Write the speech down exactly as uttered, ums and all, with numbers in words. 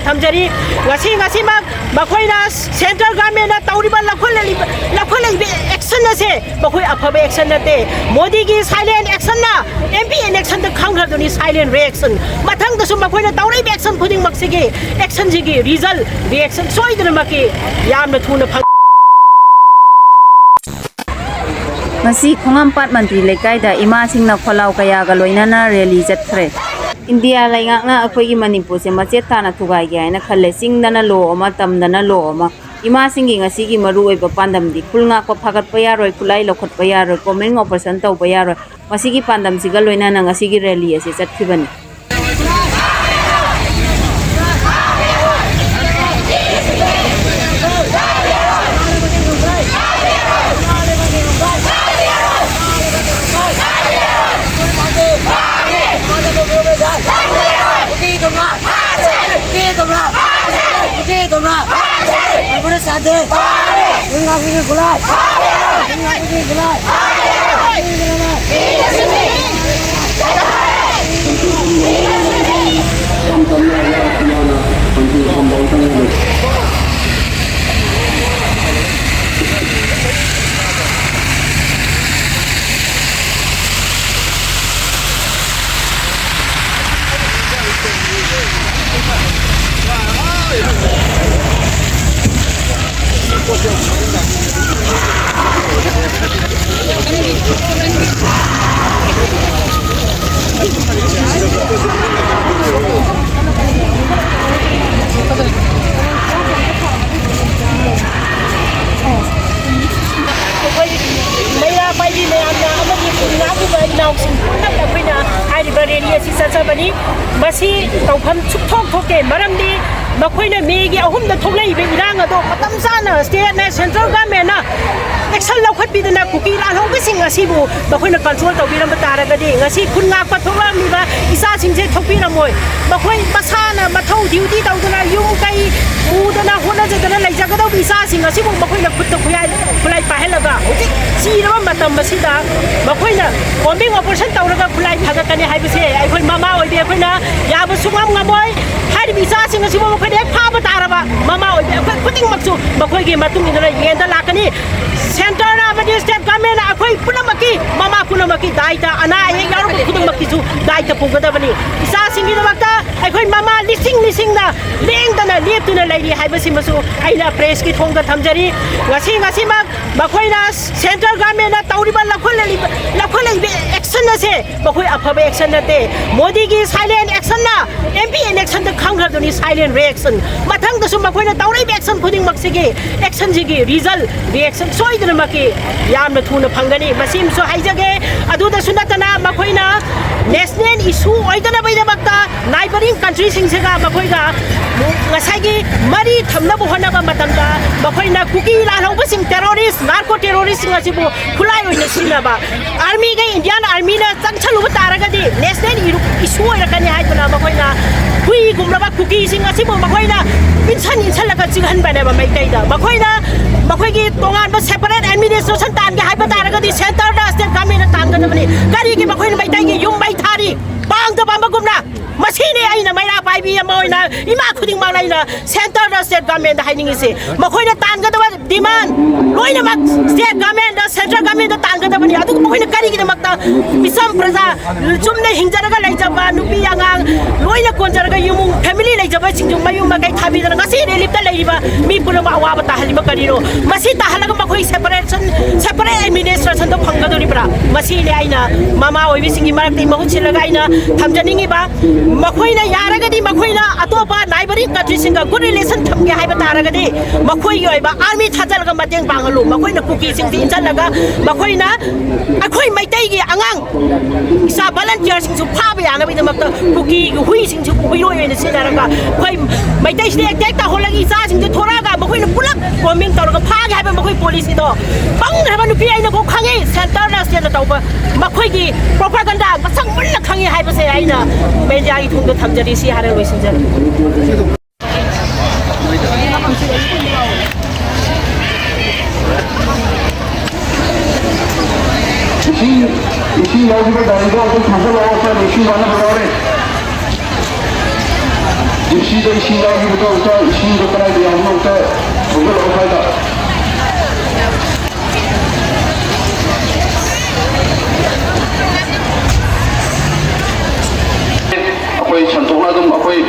ꯊꯝꯖꯔꯤ꯫ ꯉꯁꯤ, ꯉꯁꯤꯃꯛ ꯃꯈꯣꯏꯅ central governmentꯅ ꯇꯧꯔꯤꯕ ꯂꯧꯈꯠꯂꯛꯂꯤꯕ, ꯂꯧꯈꯠꯂꯛꯂꯤꯕ action ꯑꯁꯦ ꯃꯈꯣꯏ ꯑꯐꯕ action ꯅꯠꯇꯦ꯫ ꯃꯣꯗꯤꯒꯤ silent actionꯅ M P electionꯗ ꯈꯪꯈ꯭ꯔꯗꯨꯅꯤ silent reaction꯫ ꯃꯊꯪꯗꯁꯨ ꯃꯈꯣꯏꯅ ꯇꯧꯔꯛꯏꯕ action ꯈꯨꯗꯤꯡꯃꯛꯁꯤꯒꯤ, actionꯁꯤꯒꯤ result, reaction ꯁꯣꯏꯗꯅꯃꯛꯀꯤ ꯌꯥꯝꯅ ꯊꯨꯅ ꯐꯪ- ꯉꯁꯤ ꯈꯣꯡꯉꯥꯝꯄꯥꯠ ꯃꯟꯇ꯭ꯔꯤ ꯂꯩꯀꯥꯏꯗ ꯏꯃꯥꯁꯤꯡꯅ ꯈꯣꯜꯂꯥꯎ ꯀꯌꯥꯒ ꯂꯣꯏꯅꯅ rally ꯆꯠꯈ꯭ꯔꯦ꯫ ꯏꯟꯗꯤꯌꯥ ꯂꯩꯉꯥꯛꯅ ꯑꯩꯈꯣꯏꯒꯤ ꯃꯅꯤꯄꯨꯔꯁꯦ ꯃꯆꯦꯠ ꯇꯥꯅ ꯊꯨꯒꯥꯏꯒꯦ ꯍꯥꯏꯅ ꯈꯜꯂꯦ꯫ ꯆꯤꯡꯗꯅ ꯂꯣ ꯑꯃ, ꯇꯝꯗꯅ ꯂꯣ ꯑꯃ꯫ ꯏꯃꯥꯁꯤꯡꯒꯤ ꯉꯁꯤꯒꯤ ꯃꯔꯨꯑꯣꯏꯕ ꯄꯥꯟꯗꯝꯗꯤ ꯈꯨꯜ ꯉꯥꯛꯄ ꯐꯥꯒꯠꯄ ꯌꯥꯔꯣꯏ, ꯈꯨꯠꯂꯥꯏ ꯂꯧꯈꯠꯄ ꯌꯥꯔꯣꯏ, combing operation ꯇꯧꯕ ꯌꯥꯔꯣꯏ꯫ ꯃꯁꯤꯒꯤ ꯄꯥꯟꯗꯝꯁꯤꯒ ꯂꯣꯏꯅꯅ ꯉꯁꯤꯒꯤ rally ꯑꯁꯤ ꯆꯠꯈꯤꯕꯅꯤ꯫ ꯑꯩꯈꯣꯏ ꯃꯩꯔꯥ ꯄꯥꯏꯕꯤ ꯃꯌꯥꯝꯅ ꯑꯃꯗꯤ ꯈꯨꯟ ꯉꯥꯛꯂꯤꯕ ꯏꯅꯥꯎꯁꯤꯡ ꯄꯨꯝꯅꯃꯛ ꯑꯩꯈꯣꯏꯅ ꯍꯥꯏꯔꯤꯕ rally ꯑꯁꯤ ꯆꯠꯆꯕꯅꯤ꯫ ꯃꯁꯤ ꯇꯧꯐꯝ ꯁꯨꯛꯊꯣꯛ ꯊꯣꯛꯇꯦ꯫ ꯃꯔꯝꯗꯤ ꯃꯈꯣꯏꯅ ꯃꯦꯒꯤ ꯑꯍꯨꯝꯗ ꯊꯣꯛꯂꯛꯏꯕ ꯏꯔꯥꯡ ꯑꯗꯣ ꯃꯇꯝ ꯆꯥꯅ ꯁ꯭ꯇꯦꯠꯅ, ꯁꯦꯟꯇ꯭ꯔꯦꯜ ꯒꯃꯦꯟꯅ ꯑꯦꯛꯁꯟ ꯂꯧꯈꯠꯄꯤꯗꯅ ꯀꯨꯀꯤ ꯂꯥꯜꯍꯧꯕꯁꯤꯡ ꯑꯁꯤꯕꯨ ꯃꯈꯣꯏꯅ ꯀꯟꯇ꯭ꯔꯣꯜ ꯇꯧꯕꯤꯔꯝꯕ ꯇꯥꯔꯒꯗꯤ ꯉꯁꯤ ꯈꯨꯟ ꯉꯥꯛꯄ ꯊꯣꯛꯂꯛꯂꯝꯃꯤꯕ ꯏꯆꯥꯁꯤꯡꯁꯦ ꯊꯣꯛꯄꯤꯔꯝꯃꯣꯏ꯫ ꯃꯈꯣꯏ ꯃꯁꯥꯅ ꯃꯊꯧ ꯗ꯭ꯌꯨꯇꯤ ꯇꯧꯗꯅ ꯌꯨꯝ ꯀꯩ ꯄꯨꯗꯅ ꯍꯣꯠꯅꯖꯗꯅ ꯂꯩꯖꯒꯗꯧꯕ ꯏꯆꯥꯁꯤꯡ ꯑꯁꯤꯕꯨ ꯃꯈꯣꯏꯅ ꯈꯨꯠꯇ ꯈꯨꯠꯌꯥꯏ ꯈꯨꯠꯂꯥꯏ ꯄꯥꯏꯍꯜꯂꯒ ꯍꯧꯖꯤꯛ ꯆꯤꯔꯕ ꯃꯇꯝ ꯑꯁꯤꯗ ꯃꯈꯣꯏꯅ ꯀꯣꯝꯕꯤꯡ ꯑꯣꯄꯔꯦꯁꯟ ꯇꯧꯔꯒ ꯈꯨꯠꯂꯥꯏ ꯊꯥꯒꯠꯀꯅꯤ ꯍꯥꯏꯕꯁꯦ ꯑꯩꯈꯣꯏ ꯃꯃꯥ ꯑꯣꯏꯕꯤ ꯑꯩꯈꯣꯏꯅ ꯌꯥꯕ ꯁꯨꯡꯉꯝ ꯉꯝꯃꯣꯏ꯫ ꯍꯥꯏꯔꯤꯕ ꯏꯆꯥꯁꯤꯡ ꯑꯁꯤꯕꯨ ꯃꯈꯣꯏꯅ ꯍꯦꯛ ꯐꯥꯕ ꯇꯥꯔꯕ ꯃꯃꯥ ꯑꯣꯏꯕꯤ ꯑꯩꯈꯣꯏ ꯈꯨꯗꯤꯡꯃꯛꯁꯨ ꯃꯈꯣꯏꯒꯤ ꯃꯇꯨꯡ ꯏꯟꯗꯨꯅ ꯌꯦꯟꯗ ꯂꯥꯛꯀꯅꯤ꯫ ꯁꯦꯟꯇꯔꯅ ꯑꯃꯗꯤ ꯁ꯭ꯇꯦꯠ ꯒꯚꯔꯟꯃꯦꯟꯅ ꯑꯩꯈꯣꯏ ꯄꯨꯝꯅꯃꯛꯀꯤ, ꯃꯃꯥ ꯄꯨꯝꯅꯃꯛꯀꯤ ꯗꯥꯏꯇ, ꯑꯅꯥ ꯑꯌꯦꯛ ꯌꯥꯎꯔꯛꯄ ꯈꯨꯗꯤꯡꯃꯛꯀꯤꯁꯨ ꯗꯥꯏꯇ ꯄꯨꯒꯗꯕꯅꯤ꯫ ꯏꯆꯥꯁꯤꯡꯒꯤꯗꯃꯛꯇ ꯑꯩꯈꯣꯏ ꯃꯃꯥ ꯂꯤꯁꯤꯡ ꯂꯤꯁꯤꯡꯅ ꯂꯦꯡꯗꯅ ꯂꯦꯞꯇꯨꯅ ꯂꯩꯔꯤ ꯍꯥꯏꯕꯁꯤꯃꯁꯨ ꯑꯩꯅ ꯄ꯭ꯔꯦꯁꯀꯤ ꯊꯣꯡꯗ ꯊꯝꯖꯔꯤ꯫ ꯉꯁꯤ, ꯉꯁꯤꯃꯛ ꯃꯈꯣꯏꯅ ꯁꯦꯟꯇ꯭ꯔꯦꯜ ꯒꯚꯔꯟꯃꯦꯟꯅ ꯇꯧꯔꯤꯕ, ꯂꯧꯈꯠꯂꯛꯂꯤꯕ, ꯂꯧꯈꯠꯂꯛꯏꯕ ꯑꯦꯛꯁꯟ ꯑꯁꯦ ꯃꯈꯣꯏ ꯑꯐꯕ ꯑꯦꯛꯁꯟ ꯅꯠꯇꯦ꯫ ꯃꯣꯗꯤꯒꯤ ꯁꯥꯏꯂꯦꯟ ꯑꯦꯛꯁꯟꯅ ꯑꯦꯝ ꯄꯤ ꯏꯂꯦꯛꯁꯟꯗ ꯈꯪꯈ꯭ꯔꯗꯨꯅꯤ, ꯁꯥꯏꯂꯦꯟ ꯔꯤꯑꯦꯛꯁꯟ꯫ ꯃꯊꯪꯗꯁꯨ ꯃꯈꯣꯏꯅ ꯇꯧꯔꯛꯏꯕ ꯑꯦꯛꯁꯟ ꯈꯨꯗꯤꯡꯃꯛꯁꯤꯒꯤ, ꯑꯦꯛꯁꯟꯁꯤꯒꯤ ꯔꯤꯖꯜ, ꯔꯤꯑꯦꯛꯁꯟ ꯁꯣꯏꯗꯅꯃꯛꯀꯤ ꯌꯥꯝꯅ ꯊꯨꯅ ꯐꯪꯒꯅꯤ꯫ ꯃꯁꯤꯃꯁꯨ ꯍꯥꯏꯖꯒꯦ꯫ ꯑꯗꯨꯗꯁꯨ ꯅꯠꯇꯅ ꯃꯈꯣꯏꯅ ꯅꯦꯁꯅꯦꯜ ꯏꯁꯨ ꯑꯣꯏꯗꯅꯕꯒꯤꯗꯃꯛꯇ ꯅꯥꯏꯕꯔꯤꯡ ꯀꯟꯇ꯭ꯔꯤꯁꯤꯡꯁꯤꯒ ꯃꯈꯣꯏꯒ ꯉꯁꯥꯏꯒꯤ ꯃꯔꯤ ꯊꯝꯅꯕ ꯍꯣꯠꯅꯕ ꯃꯇꯝꯗ ꯃꯈꯣꯏꯅ ꯀꯨꯀꯤ ꯂꯥꯜꯍꯧꯕꯁꯤꯡ, ꯇꯦꯔꯣꯔꯤꯁ, ꯅꯥꯔꯀꯣ ꯇꯦꯔꯣꯔꯤꯁꯁꯤꯡ ꯑꯁꯤꯕꯨ ꯈꯨꯠꯂꯥꯏ ꯑꯣꯏꯅ ꯁꯤꯖꯤꯟꯅꯕ꯫ ꯑꯥꯔꯃꯤꯒ ꯏꯟꯗꯤꯌꯥꯟ ꯑꯥꯔꯃꯤꯅ ꯆꯪꯁꯜꯂꯨꯕ ꯇꯥꯔꯒꯗꯤ ꯅꯦꯁꯅꯦꯜ ꯏꯁꯨ ꯑꯣꯏꯔꯛꯀꯅꯤ ꯍꯥꯏꯗꯨꯅ ꯃꯈꯣꯏꯅ ꯍꯨꯏꯒꯨꯝꯂꯕ ꯀꯨꯀꯤꯁꯤꯡ ꯑꯁꯤꯕꯨ ꯃꯈꯣꯏꯅ ꯏꯟꯁꯟ ꯏꯟꯁꯜꯂꯒ ꯆꯤꯛꯍꯟꯕꯅꯦꯕ ꯃꯩꯇꯩꯗ꯫ ꯃꯈꯣꯏꯅ ꯃꯈꯣꯏꯒꯤ ꯇꯣꯉꯥꯟꯕ ꯁꯦꯄꯔꯦꯠ ꯑꯦꯗꯃꯤꯅꯤꯁꯇ꯭ꯔꯦꯁꯟ ꯇꯥꯟꯒꯦ ꯍꯥꯏꯕ ꯇꯥꯔꯒꯗꯤ ꯁꯦꯟꯇꯔꯗ ꯁ꯭ꯇꯦꯠ ꯒꯚꯔꯟꯃꯦꯟꯅ ꯇꯥꯟꯒꯗꯕꯅꯤ꯫ ꯀꯔꯤꯒꯤ ꯃꯈꯣꯏꯅ ꯃꯩꯇꯩꯒꯤ ꯌꯨꯝ ꯃꯩ ꯊꯥꯔꯤ? ꯄꯥꯡꯗꯕ ꯑꯃꯒꯨꯝꯅ꯫ ꯃꯁꯤꯅꯤ ꯑꯩꯅ ꯃꯩꯔꯥ ꯄꯥꯏꯕꯤ ꯑꯃ ꯑꯣꯏꯅ ꯏꯃꯥ ꯈꯨꯗꯤꯡꯃꯛꯅ ꯑꯩꯅ ꯁꯦꯟꯇꯔꯗ ꯁ꯭ꯇꯦꯠ ꯒꯚꯔꯟꯃꯦꯟꯗ ꯍꯥꯏꯅꯤꯡꯉꯤꯁꯦ꯫ ꯃꯈꯣꯏꯅ ꯇꯥꯟꯒꯗꯕ ꯗꯤꯃꯥꯟ ꯂꯣꯏꯅꯃꯛ ꯁ꯭ꯇꯦꯠ ꯒꯚꯔꯟꯃꯦꯟꯗ, ꯁꯦꯟꯇ꯭ꯔꯦꯜ ꯒꯚꯔꯟꯃꯦꯟꯗ ꯇꯥꯟꯒꯗꯕꯅꯤ꯫ ꯑꯗꯨꯒ ꯃꯈꯣꯏꯅ ꯀꯔꯤꯒꯤꯗꯃꯛꯇ ꯃꯤꯆꯝ ꯄ꯭ꯔꯖꯥ, ꯆꯨꯝꯅ ꯍꯤꯡꯖꯔꯒ ꯂꯩꯖꯕ ꯅꯨꯄꯤ ꯑꯉꯥꯡ ꯂꯣꯏꯅ ꯑꯩꯅ ꯀꯣꯟꯖꯔꯒ ꯏꯃꯨꯡ family ꯂꯩꯖꯕꯁꯤꯡꯁꯨ ꯃꯌꯨꯝ ꯃꯀꯩ ꯊꯥꯕꯤꯗꯅ ꯉꯁꯤ relief ꯇ ꯂꯩꯔꯤꯕ ꯃꯤ ꯄꯨꯝꯅꯃꯛ ꯑꯋꯥꯕ ꯇꯥꯍꯜꯂꯤꯕ ꯀꯔꯤꯅꯣ? ꯃꯁꯤ ꯇꯥꯍꯜꯂꯒ ꯃꯈꯣꯏ separation, separate administration ꯗꯣ ꯐꯪꯒꯗꯧꯔꯤꯕ꯭ꯔꯥ? ꯃꯁꯤꯅꯤ ꯑꯩꯅ ꯃꯃꯥ ꯑꯣꯏꯕꯤꯁꯤꯡꯒꯤ ꯃꯔꯛꯇ ꯃꯍꯨꯠ ꯁꯤꯜꯂꯒ ꯑꯩꯅ ꯊꯝꯖꯅꯤꯡꯉꯤꯕ꯫ ꯃꯈꯣꯏꯅ ꯌꯥꯔꯒꯗꯤ, ꯃꯈꯣꯏꯅ ꯑꯇꯣꯞꯄ neighbouring country ꯁꯤꯡꯒ good relation ꯊꯝꯒꯦ ꯍꯥꯏꯕ ꯇꯥꯔꯒꯗꯤ, ꯃꯈꯣꯏꯒꯤ ꯑꯣꯏꯕ army ꯊꯥꯖꯤꯜꯂꯒ ꯃꯇꯦꯡ ꯄꯥꯡꯍꯜꯂꯨ꯫ ꯃꯈꯣꯏꯅ ꯀꯨꯀꯤꯁꯤꯡꯁꯤ ꯏꯟꯁꯤꯜꯂꯒ, ꯃꯈꯣꯏꯅ ꯑꯩꯈꯣꯏ ꯃꯩꯇꯩꯒꯤ ꯑꯉꯥꯡ ꯏꯆꯥ volunteer ꯁꯤꯡꯁꯨ ꯐꯥꯕ ꯌꯥꯅꯕꯒꯤꯗꯃꯛꯇ ꯀꯨꯀꯤꯒꯤ ꯍꯨꯏꯁꯤꯡꯁꯤꯕꯨ ꯍꯨꯏꯔꯣꯏ ꯑꯣꯏꯅ ꯁꯤꯖꯤꯟꯅꯔꯒ ꯑꯩꯈꯣꯏ ꯃꯩꯇꯩꯁꯤꯗ attack ꯇꯧꯍꯜꯂꯒ ꯏꯆꯥꯁꯤꯡꯁꯦ ꯊꯣꯔꯛꯑꯒ ꯃꯈꯣꯏꯅ ꯄꯨꯂꯞ combine ꯇꯧꯔꯒ ꯐꯥꯒꯦ ꯍꯥꯏꯕ ꯃꯈꯣꯏ policy ꯗꯣ ꯄꯪꯈ꯭ꯔꯕ ꯅꯨꯄꯤ ꯑꯩꯅꯐꯥꯎ ꯈꯪꯉꯤ, centre ꯅ state ꯅ ꯇꯧꯕ ꯃꯈꯣꯏꯒꯤ propaganda ꯃꯁꯛ ꯃꯨꯟꯅ ꯈꯪꯉꯤ ꯍꯥꯏꯕꯁꯦ ꯑꯩꯅ media ꯒꯤ ꯊꯣꯡꯗ ꯊꯝꯖꯔꯤ꯫ ꯁꯤ ꯍꯥꯏꯔꯒ ꯂꯣꯏꯁꯤꯟꯖꯔꯦ꯫ ꯏꯁꯤꯡ, ꯏꯁꯤꯡ ꯌꯥꯎꯈꯤꯕ ꯒꯥꯔꯤꯗꯣ ꯑꯝꯇ ꯊꯥꯖꯤꯜꯂꯛꯑꯣ, ꯁꯥꯔ, ꯏꯁꯤꯡ ꯋꯥꯅꯕ ꯌꯥꯎꯔꯦ꯫ Gypsy ꯗ ꯏꯁꯤꯡ ꯌꯥꯎꯈꯤꯕꯗꯣ ꯑꯝꯇ, ꯏꯁꯤꯡꯗꯣ ꯀꯗꯥꯏꯗ ꯌꯥꯎꯕꯅꯣ ꯑꯝꯇ ꯊꯥꯖꯤꯜꯂꯛꯑꯣ ꯁ꯭ꯋꯥꯏꯗ꯫ ꯑꯩꯈꯣꯏ ꯁꯟꯗꯣꯛꯅ ꯑꯗꯨꯝ ꯑꯩꯈꯣꯏ